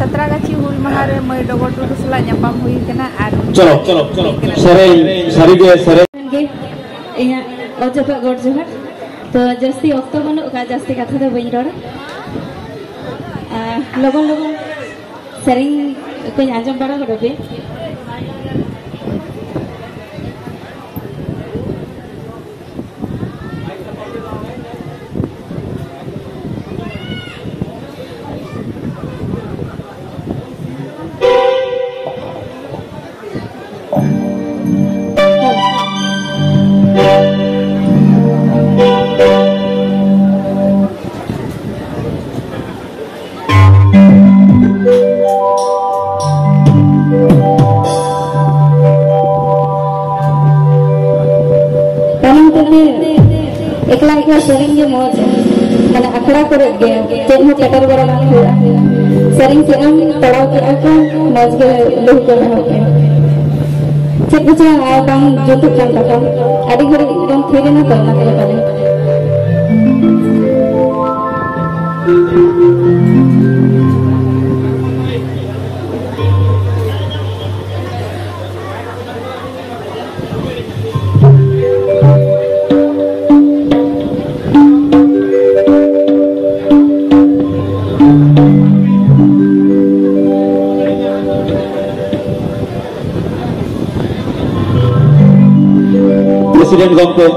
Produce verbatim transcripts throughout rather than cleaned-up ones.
ᱥᱟᱛᱨᱟᱜᱟᱪᱷᱤ ᱦᱩᱞ ᱢᱟᱦᱟ ᱨᱮ ᱢᱟᱹᱭ ᱰᱚᱜᱚᱨ ᱴᱩᱰᱩ ᱥᱟᱞᱟᱜ ᱧᱟᱯᱟᱢ ᱦᱩᱭ ᱠᱟᱱᱟ ᱟᱨ ᱩᱱᱤ ᱪᱚᱞᱚ, ᱪᱚᱞᱚ, ᱪᱚᱞᱚ᱾ ᱥᱮᱨᱮᱧ, ᱥᱟᱹᱨᱤᱜᱮ ᱥᱮᱨᱮᱧ᱾ ᱜᱮ ᱤᱧᱟᱹᱜ ᱚᱛ ᱡᱟᱯᱟᱜ ᱜᱚᱰ ᱡᱚᱦᱟᱨ᱾ ᱛᱚ, ᱡᱟᱹᱥᱛᱤ ᱚᱠᱛᱚ ᱵᱟᱹᱱᱩᱜ ᱟᱠᱟᱫ, ᱡᱟᱹᱥᱛᱤ ᱠᱟᱛᱷᱟ ᱫᱚ ᱵᱟᱹᱧ ᱨᱚᱲᱟ᱾ ᱟᱨ ᱞᱚᱜᱚᱱ ᱞᱚᱜᱚᱱ ᱥᱮᱨᱮᱧ ᱠᱚᱧ ᱟᱸᱡᱚᱢ ᱵᱟᱲᱟ ᱜᱚᱫ ᱟᱯᱮᱭᱟ᱾ ᱛᱟᱭᱱᱚᱢ ᱛᱮ ᱮᱠᱞᱟ ᱮᱠᱞᱟ ᱥᱮᱨᱮᱧ ᱜᱮ ᱢᱚᱡᱽ, ᱢᱟᱱᱮ ᱟᱠᱷᱲᱟ ᱠᱚᱨᱮ ᱜᱮ ᱪᱮᱫ ᱦᱚᱸ ᱯᱮᱴᱮᱨ ᱵᱟᱲᱟ ᱵᱟᱝ ᱦᱩᱭᱩᱜᱼᱟ᱾ ᱥᱮᱨᱮᱧ ᱪᱮᱫ ᱮᱢ ᱯᱟᱲᱟᱣ ᱠᱮᱫᱼᱟ ᱠᱚ, ᱢᱚᱡᱽ ᱜᱮ ᱞᱩᱦᱩᱠ ᱠᱚ ᱮᱦᱚᱵ ᱠᱮᱫᱼᱟ᱾ ᱪᱮᱫ ᱠᱚᱪᱚ ᱟᱨ ᱵᱟᱝ ᱡᱩᱛᱩᱜ ᱠᱟᱱ ᱛᱟᱠᱚᱣᱟ, ᱟᱹᱰᱤ ᱜᱷᱟᱹᱲᱤᱡ ᱵᱚᱱ ᱛᱷᱤᱨ ᱮᱱᱟ ᱛᱚ, ᱚᱱᱟ ᱛᱮᱜᱮ ᱯᱟᱞᱮ᱾ ᱯᱨᱮᱥᱤᱰᱮᱱᱴ ᱜᱚᱢᱠᱮ᱾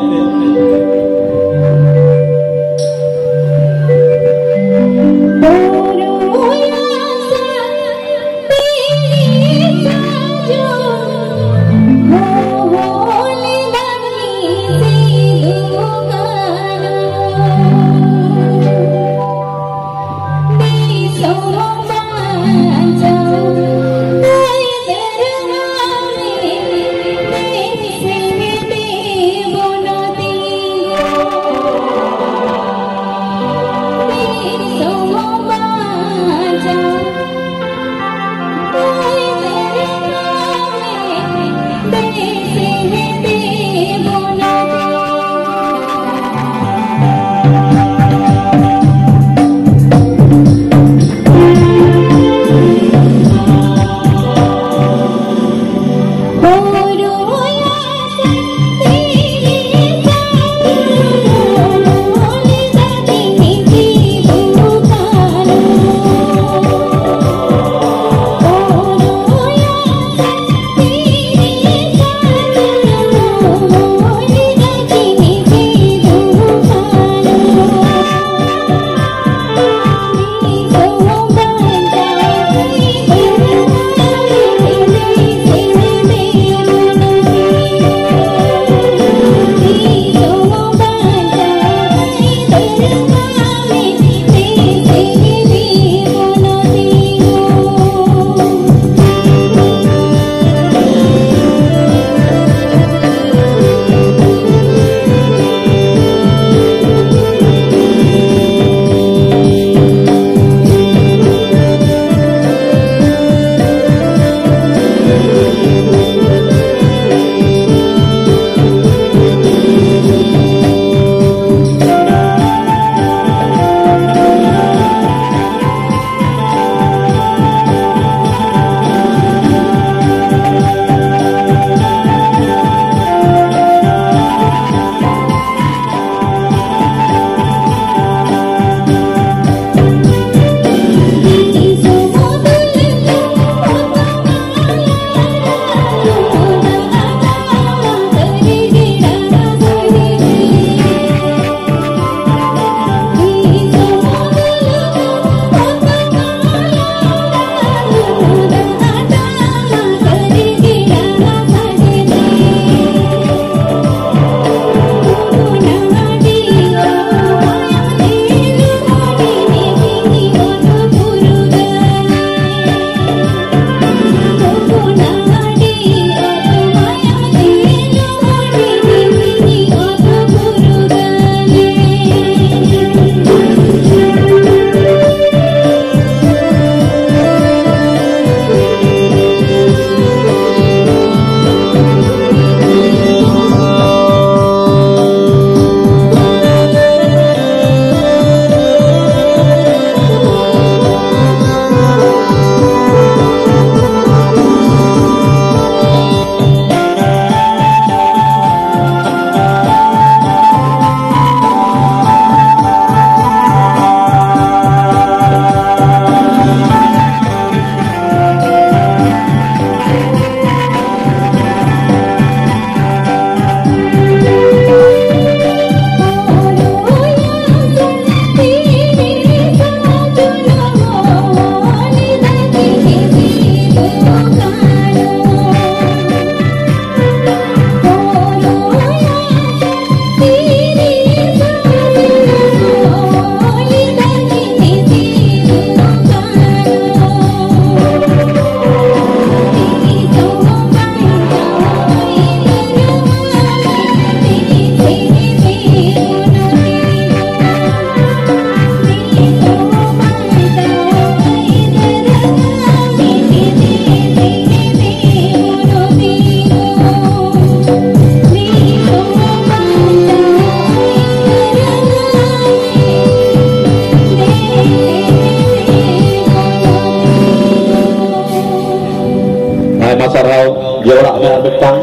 ᱥᱟᱨᱦᱟᱣ ᱡᱮ ᱚᱲᱟᱜ ᱨᱮ ᱟᱨ ᱢᱤᱫᱴᱟᱝ